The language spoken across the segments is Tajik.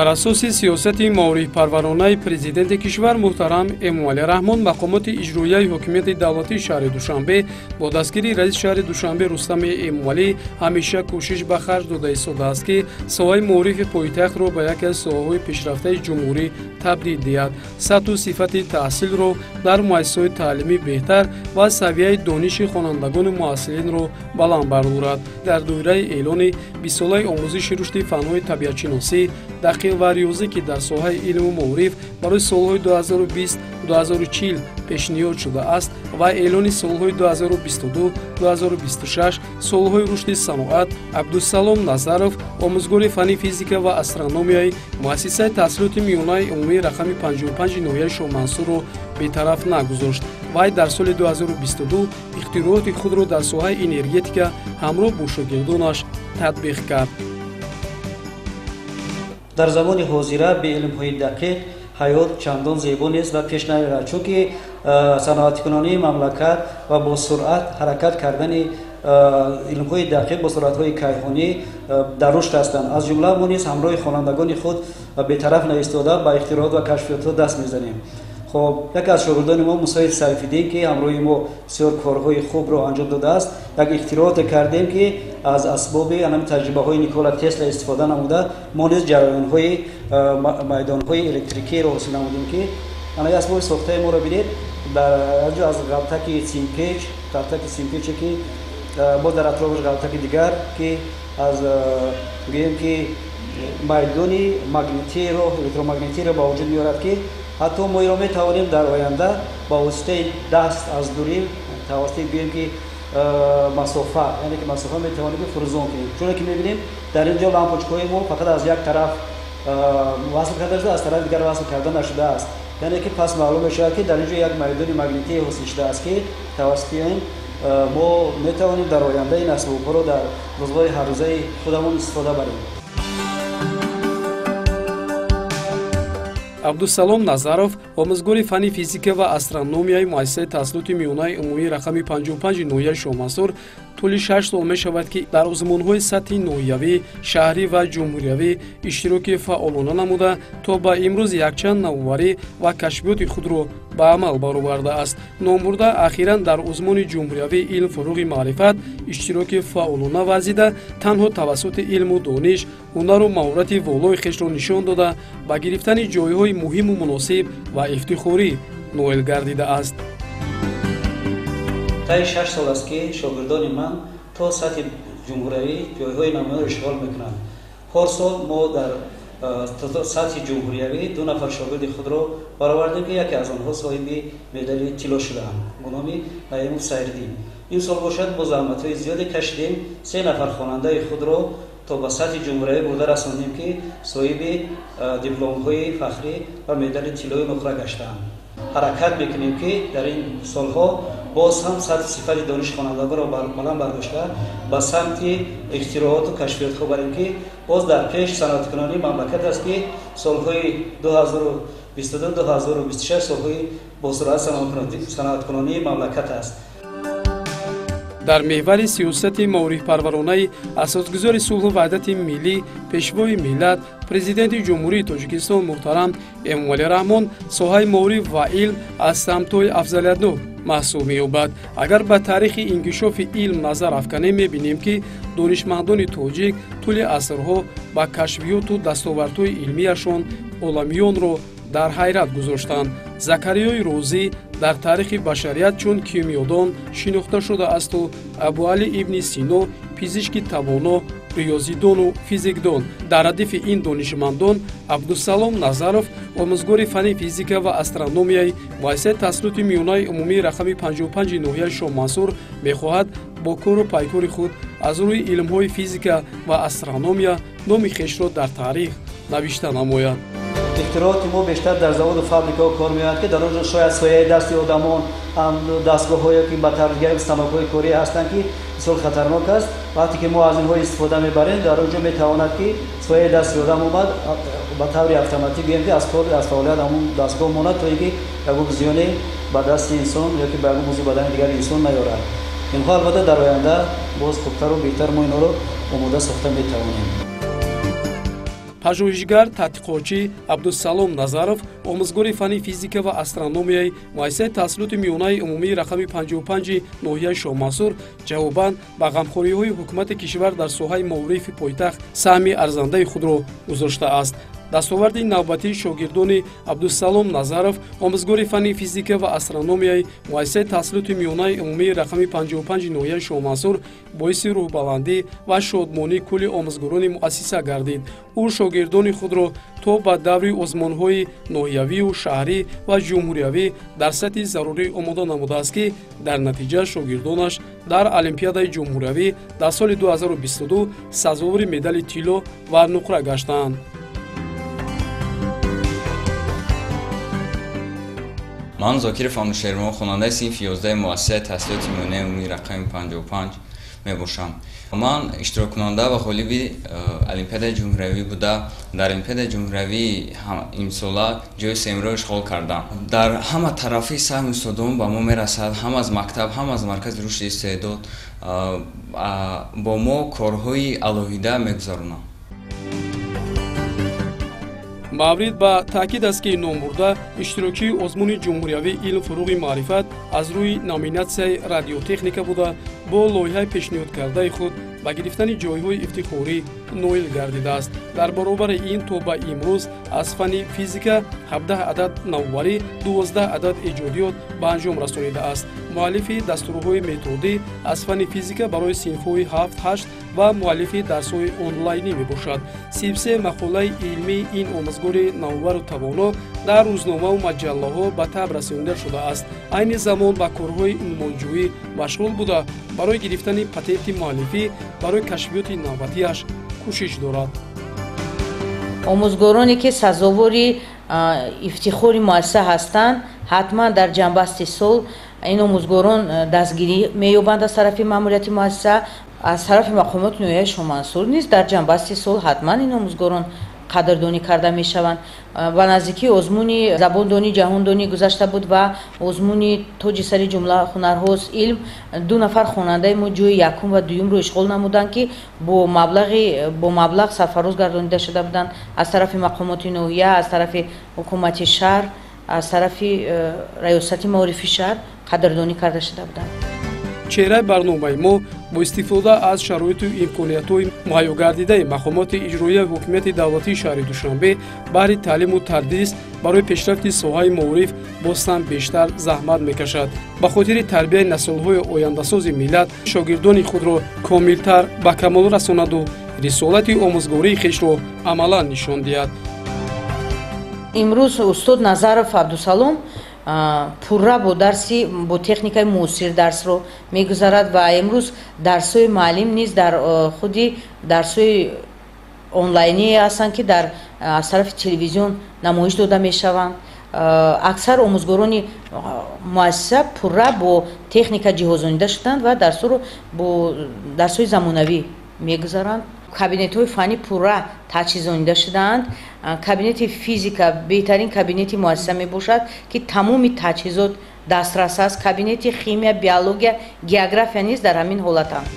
Дар асоси сиёсати маорифпарваронаи президенти кишвар муҳтарам Эмомалӣ Раҳмон, мақомоти иҷроияи ҳокимияти давлатии шаҳри Душанбе бо дастгирии раиси шаҳри Душанбе Рустами Эмомалӣ ҳамеша кӯшиш ба харҷ дода истодааст, ки соҳаи маорифи пойтахтро ба яке аз соҳаҳои пешрафтаи ҷумҳурӣ табдил диҳад, сатҳу сифати таҳсилро дар муассисаҳои таълимӣ беҳтар ва савияи дониши хонандагону муҳассилинро баланд бардорад. Дар доираи эълони бистсолаи омӯзиши рушди фанҳои табиатшиносӣ, дақиқ ва риёзӣ, ки дар соҳаи илму маориф барои солҳои 2020-2040 пешниҳод шудааст, ва эълони солҳои 2022-2026 солҳои рушди саноат, Абдусалом Назаров, омӯзгори фанни физика ва астрономияи муассисаи таҳсилоти миёнаи умумии рақами 55 ноҳияи Шоҳмансурро бетараф нагузошт. Вай дар соли 2022 ихтирооти худро дар соҳаи энергетика ҳамроҳ бо шогирдонаш татбиқ кард. Дар замони ҳозира бе илмҳои дақиқ ҳаёт чандон зебо нест ва пеш намерад, чунки саноаткунонии мамлакат ва бо суръат ҳаракат кардани илмҳои дақиқ бо суръатҳои кайҳонӣ дар рушд ҳастанд. Аз ҷумла мо низ ҳамроҳи хонандагони худ бетараф наистода ба ихтироот ва кашфиётҳо даст мезанем. Хоб, яке аз шогирдони мо Мусоид Сайфиддин, ки ҳамроҳи мо бисёр корҳои хубро анҷом додааст, як ихтирооте кардем, ки аз асбоби анами таҷрибаҳои Никола Тесла истифода намуда, мо низ ҷараёнҳои майдонҳои электрикиро ҳосил намудем, ки ана асбоби сохтаи моро бинед, дар ҷо аз ғалтаки симпеч, ғалтаки симпече, ки боз дар атрофаш ғалтаки дигар, ки аз гӯем ки майдони магнитиро, электромагнитиро ба вуҷуд меорад, ки ҳатто мо инро метавонем дар оянда ба воситаи даст аз дурӣ, тавассути гӯем ки масофа, яъне ки масофа метавонем ки фурӯзон кунем. Чуне ки мебинем, дар ин ҷо лампочкаҳои мо фақат аз як тараф васл карда шуда, аз тарафи дигар васл карда нашудааст. Яъне ки пас маълум мешавад, ки дар ин ҷо як майдони магнитӣ ҳосил шудааст, ки тавассути ин мо метавонем дар оянда ин асбобҳоро дар рӯзгори ҳаррӯзаи худамон истифода барем. Абдусалом Назаров, омӯзгори фанни физика ва астрономияи муассисаи таҳсилоти миёнаи умумии рақами 55 ноҳияи Шоҳмансур, тӯли 6 сол мешавад, ки дар озмунҳои сатҳи ноҳиявӣ, шаҳрӣ ва ҷумҳуриявӣ иштироки фаъолона намуда, то ба имрӯз якчанд навоварӣ ва кашфиёти худро ба амал баровардааст. Номбурда ахиран дар озмуни ҷумҳуриявии илм фуруғи маърифат иштироки фаъолона варзида, танҳо тавассути илму дониш, ҳунару маҳорати волои хешро нишон дода, ба гирифтани ҷойҳои муҳиму муносиб ва ифтихорӣ ноил гардидааст. Таи 6 сол аст, ки шогирдони ман то сатҳи ҷумҳуриявӣ ҷойҳои намоёнро ишғол мекунанд. Порсол мо дар сатҳи ҷумҳуриявӣ 2 нафар шогирди худро баровардем, ки яке аз онҳо соҳиби медали тилло шудаанд бо номи Наимов Сайриддин. Ин сол бошад, бо заҳматҳои зиёде кашидем, 3 нафар хонандаи худро то ба сатҳи ҷумҳуриявӣ бурда расондем, ки соҳиби дипломҳои фахрӣ ва медали тиллою нуқра гаштаанд. Ҳаракат мекунем, ки дар ин солҳо боз ҳам сатҳи сифати дониши хонандагонро баланд бардошта, ба самти ихтирооту кашфиётҳо барем, ки боз дар пеш саноаткунонии мамлакат аст, ки солҳои 2022-2026 солҳои босуръат саноаткунонии мамлакат аст. Дар меҳвари сиёсати маорифпарваронаи асосгузори сулҳу ваҳдати миллӣ, пешвои миллат, президенти Ҷумҳурии Тоҷикистон муҳтарам Эмомалӣ Раҳмон, соҳаи маориф ва илм аз самтҳои афзалиятнок маҳсуб меёбад. Агар ба таърихи инкишофи илм назар афканем, мебинем, ки донишмандони тоҷик тӯли асрҳо ба кашфиёту дастовардҳои илмияшон оламиёнро дар ҳайрат гузоштанд. Закариёи Розӣ дар таърихи башарият чун кимиёдон шинохта шудаасту Абуалӣ ибни Сино пизишки тавоно, риёзидону физикдон. Дар радифи ин донишмандон Абдусалом Назаров, омӯзгори фанни физика ва астрономияи муассисаи таҳсилоти миёнаи умумии рақами 55 ноҳияи Шоҳмансур, мехоҳад бо кору пайкори худ аз рӯи илмҳои физика ва астрономия номи хешро дар таърих навишта намояд. Ихтирооти мо бештар дар заводу фабрикаҳо кор меояд, ки дар он ҷо шояд сояи дасти одамон, ҳам дастгоҳҳое, ки ба таври дигар станокҳои корӣ ҳастанд, ки бисёр хатарнок аст. Вақте ки мо аз инҳо истифода мебарем, дар он ҷо метавонад, ки сояи дасти одам омад, ба таври автоматик гӯем, ки аз кор, аз фаъолият ҳамон дастгоҳ монад, то ин ки ягон зиёне ба дасти инсон ё ки ба ягон узви бадани дигари инсон наёрад. Инҳо албатта дар оянда боз хубтару беҳтар мо инҳоро омода сохта метавонем. Пажӯҳишгар таҳқиқотчӣ Абдусалом Назаров, омӯзгори фанни физика ва астрономияи муассисаи таҳсилоти миёнаи умумии рақами 55 ноҳияи Шоҳмансур, ҷавобан ба ғамхориҳои ҳукумати кишвар дар соҳаи маорифи пойтахт саҳми арзандаи худро гузоштааст. Дастоварди навбатии шогирдони Абдусалом Назаров, омӯзгори фанни физика ва астрономияи муассисаи таҳсилоти миёнаи умумии рақами 55 ноҳияи Шоҳмансур, боиси рӯҳбаландӣ ва шодмонии кулли омӯзгорони муассиса гардид. Ӯ шогирдони худро то ба даври озмонҳои ноҳиявию шаҳрӣ ва ҷумҳуриявӣ дар сатҳи зарурӣ омода намудааст, ки дар натиҷа шогирдонаш дар Олимпиадаи ҷумҳуриявӣ дар соли 2022 сазовори медали тилло ва нуқра гаштанд. Ман Зокиров Анушервон, хонандаи синфи 11 муассисаи таҳсилоти миёнаи умумии рақами 55 мебошам. Ман иштироккунанда ва ғолиби Олимпиадаи ҷумҳуриявӣ буда, дар Олимпиадаи ҷумҳуриявии имсола ҷои сеюмро ишғол кардам. Дар ҳама тарафи саҳми устодон ба мо мерасад, ҳам аз мактаб, ҳам аз маркази рушди истеъдод бо мо корҳои алоҳида мегузаронанд. Маврид ба таъкид аст, ки номбурда иштирокчии озмуни ҷумҳуриявии илм фуруғи маърифат аз рӯи номинатсияи радиотехника буда, бо лоиҳаи пешниҳодкардаи худ ба гирифтани ҷойҳои ифтихорӣ ноил гардидааст. Дар баробари ин то ба имрӯз аз фанни физика 17 адад навоварӣ, 12 адад эҷодиёт ба анҷом расонидааст. Муаллифи дастурҳои методӣ аз фанни физика барои синфҳои 7-8 ва муаллифи дарсҳои онлайнӣ мебошад. 33 мақолаи илмии ин омӯзгори навовару тавоно дар рӯзномаву маҷаллаҳо ба таб расонида шудааст. Айни замон ба корҳои унвонҷӯӣ машғул буда, барои гирифтани патенти муаллифӣ барои кашфиёти навбатиаш кӯшиш дорад. Омӯзгороне ки сазовори ифтихори муассиса ҳастанд, ҳатман дар ҷанбасти сол ин омӯзгорон дастгирӣ меёбанд аз тарафи маъмурияти муассиса, аз тарафи мақомоти ноҳияи Шоҳмансур низ дар ҷанбасти сол ҳатман ин омӯзгорон қадрдонӣ карда мешаванд. Ба наздикии озмуни забондонӣ ҷаҳондонӣ гузашта буд ва озмуни тоҷи сари ҷумла ҳунарҳост илм, 2 нафар хонандаи мо ҷои якум ва дуюмро ишғол намуданд, ки бо маблағ сарфароз гардонида шуда буданд аз тарафи мақомоти ноҳия, аз тарафи ҳукумати шаҳр, аз тарафи раёсати маорифи шаҳр қадрдонӣ карда шуда буданд. Чеҳраи барномаи мо бо истифода аз шароиту имкониятҳои муҳайё гардидаи мақомоти иҷроияи ҳукумати давлатии шаҳри Душанбе баҳри таълиму тадрис барои пешрафти соҳаи маориф боз ҳам бештар заҳмат мекашад. Ба хотири тарбияи наслҳои ояндасози миллат шогирдони худро комилтар ба камол расонаду рисолати омӯзгории хешро амалан нишон диҳад. Имрӯз устод Назаров Абдусалом пурра бо дарси бо техникаи муосир дарсро мегузарад ва имрӯз дарсҳои муаллим низ дар худи дарсҳои онлайние ҳастанд, ки аз тарафи телевизион намоиш дода мешаванд. Аксар омӯзгорони муассиса пурра бо техника ҷиҳозонида шуданд ва дарсҳоро бо дарсҳои замонавӣ мегузаранд. Кабинетҳои фаннӣ пурра таҷҳизонида шудаанд. Кабинети физика беҳтарин кабинети муассиса мебошад, ки тамоми таҷҳизот дастрас аст. Кабинети химия, биология, география низ дар ҳамин ҳолатанд.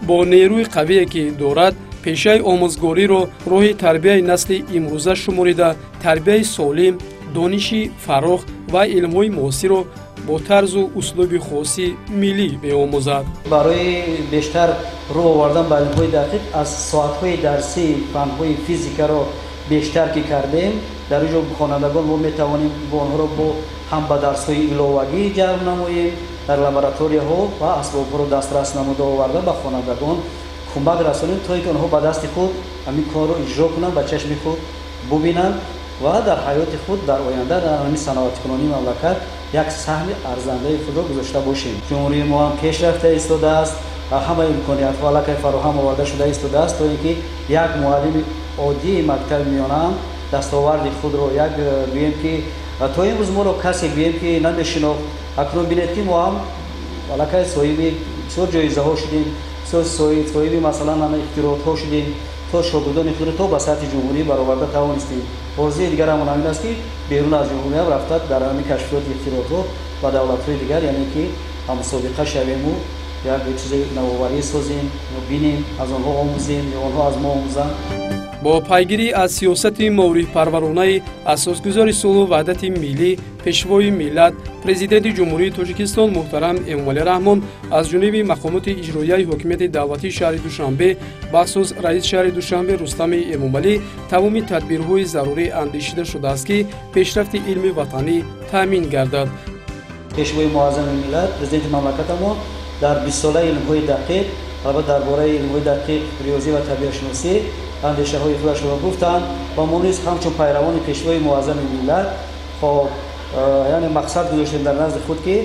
Бо нерӯи қавие ки дорад, пешаи омӯзгориро роҳи тарбияи насли имрӯза шуморида, тарбияи солим, дониши фарох ва илмҳои муосирро бо тарзу услуби хоси миллӣ меомӯзад. Барои бештар рӯ овардан ба илмҳои дақиқ аз соатҳои дарсии фанҳои физикаро бештар ки кардем, дар ин ҷо хонандагон мо метавонем бо онҳоро бо ҳам ба дарсҳои иловагӣ ҷалб намоем, дар лабораторияҳо ва асбобҳоро дастрас намуда оварда ба хонандагон кӯмак расонем, то ин ки онҳо ба дасти худ ҳамин корро иҷро кунанд, ба чашми худ бубинанд ва дар ҳаёти худ дар оянда дар ҳамин саноаткунонии мамлакат як саҳми арзандаи худро гузошта бошем. Ҷумҳурии мо ҳам пеш рафта истодааст ва ҳама имкониятҳо аллакай фароҳам оварда шуда истодааст, то ин ки як муаллими оддии мактаби миёнаам дастоварди худро як гӯем ки то имрӯз моро касе гӯем ки намешинохт, акнун бинед ки мо ҳам аллакай соҳиби бисёр ҷоизаҳо шудем, бисёр соҳиби масалан ана ихтироотҳо шудем, то шогирдони худро то ба сатҳи ҷумҳурӣ бароварда тавонистем. Орзуи дигарамон ҳамин аст, ки берун аз ҷумҳуриям рафта дар ҳамин кашфиёти ихтироотҳо ба давлатҳои дигар, яъне ки ҳаммусобиқа шавему як чизи навоварӣ созем, бинем, аз онҳо омӯзем ё онҳо аз мо омӯзанд. Бо пайгирӣ аз сиёсати маорифпарваронаи асосгузори сулҳу ваҳдати миллӣ, пешвои миллат, президенти Ҷумҳурии Тоҷикистон муҳтарам Эмомалӣ Раҳмон аз ҷониби мақомоти иҷроияи ҳокимияти давлатии шаҳри Душанбе, бахусус раиси шаҳри Душанбе Рустами Эмомалӣ тамоми тадбирҳои зарурӣ андешида шудааст, ки пешрафти илми ватанӣ таъмин гардад. Пешвои муаззами миллат, президенти мамлакатамон дар 20-солаи илмҳои дақиқ, албатта дар бораи илмҳои дақиқ, риёзӣ ва табиатшиносӣ андешаҳои худашро гуфтанд ва мо низ ҳамчун пайравони пешвои муаззами миллат хоб яъне мақсад гузоштем дар назди худ, ки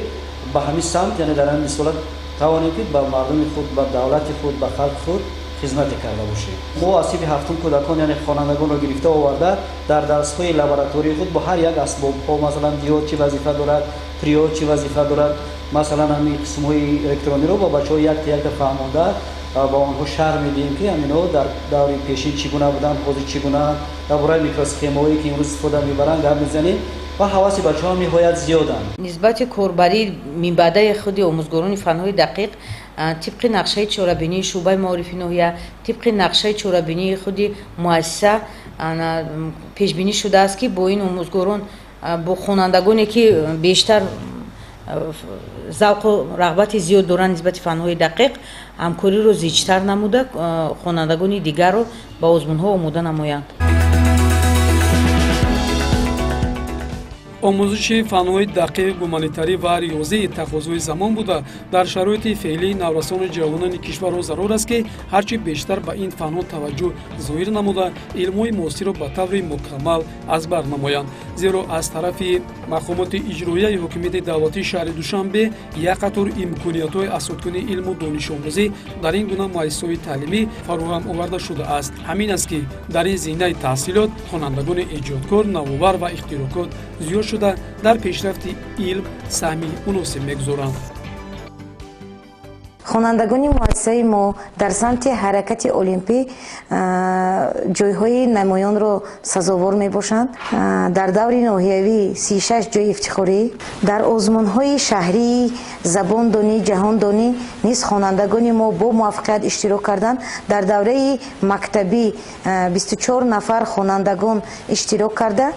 ба ҳамин самт, яъне дар ҳамин 20 сола тавонем, ки ба мардуми худ, ба давлати худ, ба халқи худ хизмате карда бошем. Мо аз синфи ҳафтум кӯдакон, яъне хонандагонро гирифта оварда дар дарсҳои лаборатории худ бо ҳар як асбобҳо, масалан диод чӣ вазифа дорад, триод чӣ вазифа дорад, масалан ҳамин қисмҳои электрониро бо бачаҳо якта якта фаҳмонда ба онҳо шарҳ медиҳем, ки ҳаминҳо дар даври пешин чӣ гуна буданд, ҳозир чӣ гунаанд. Дар бораи микросхемаҳое, ки имрӯз истифода мебаранд, гап мезанем ва ҳаваси бачаҳо ниҳоят зиёданд. Нисбати корбарии минбаъдаи худи омӯзгорони фанҳои дақиқ тибқи нақшаи чорабинии шӯъбаи маорифи ноҳия, тибқи нақшаи чорабинии худи муассиса пешбинӣ шудааст, ки бо ин омӯзгорон, бо хонандагоне, ки бештар завқу рағбати зиёд доранд нисбати фанҳои дақиқ, ҳамкориро зичтар намуда, хонандагони дигарро ба озмунҳо омода намоянд. Омӯзиши фанҳои дақиқ, гуманитарӣ ва риёзӣ тақозои замон буда, дар шароити феълии наврасону ҷавонони кишварро зарур аст, ки ҳарчи бештар ба ин фанҳо таваҷҷӯҳ зоҳир намуда, илмҳои муосирро ба таври мукаммал аз бар намоянд. Зеро аз тарафи мақомоти иҷроияи ҳокимияти давлатии шаҳри Душанбе як қатор имкониятҳои азхудкунии илму донишомӯзӣ дар ин гуна муассисаҳои таълимӣ фароҳам оварда шудааст. Ҳамин аст, ки дар ин зинаи таҳсилот хонандагони эҷодкор, навовар ва ихтирокот зиёд шуда, дар пешрафти илм саҳми муносиб мегузоранд. Хонандагони муассисаи мо дар самти ҳаракати олимпӣ ҷойҳои намоёнро сазовор мебошанд. Дар даври ноҳиявӣ 36 ҷойи ифтихорӣ, дар озмунҳои шаҳрии забондонӣ, ҷаҳондонӣ низ хонандагони мо бо муваффақият иштирок карданд. Дар давраи мактабӣ 24 нафар хонандагон иштирок карда,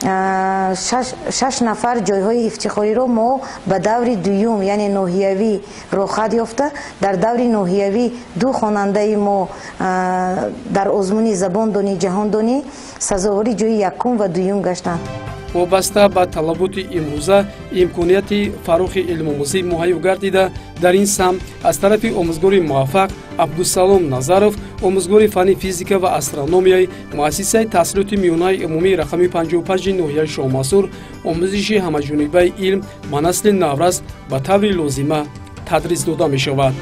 6 нафар ҷойҳои ифтихориро мо ба даври дуюм, яъне ноҳиявӣ роҳхат ёфта, дар даври ноҳиявӣ 2 хонандаи мо дар озмуни забондонӣ, ҷаҳондонӣ сазовори ҷойи якум ва дуюм гаштанд. Вобаста ба талаботи имрӯза имконияти фарохи илмомӯзӣ муҳайё гардида, дар ин самт аз тарафи омӯзгори муваффақ Абдусалом Назаров, омӯзгори фанни физика ва астрономияи муассисаи таҳсилоти миёнаи умумии рақами 55 ноҳияи Шоҳмансур, омӯзиши ҳамаҷонибаи илм ба насли наврас ба таври лозима тадрис дода мешавад.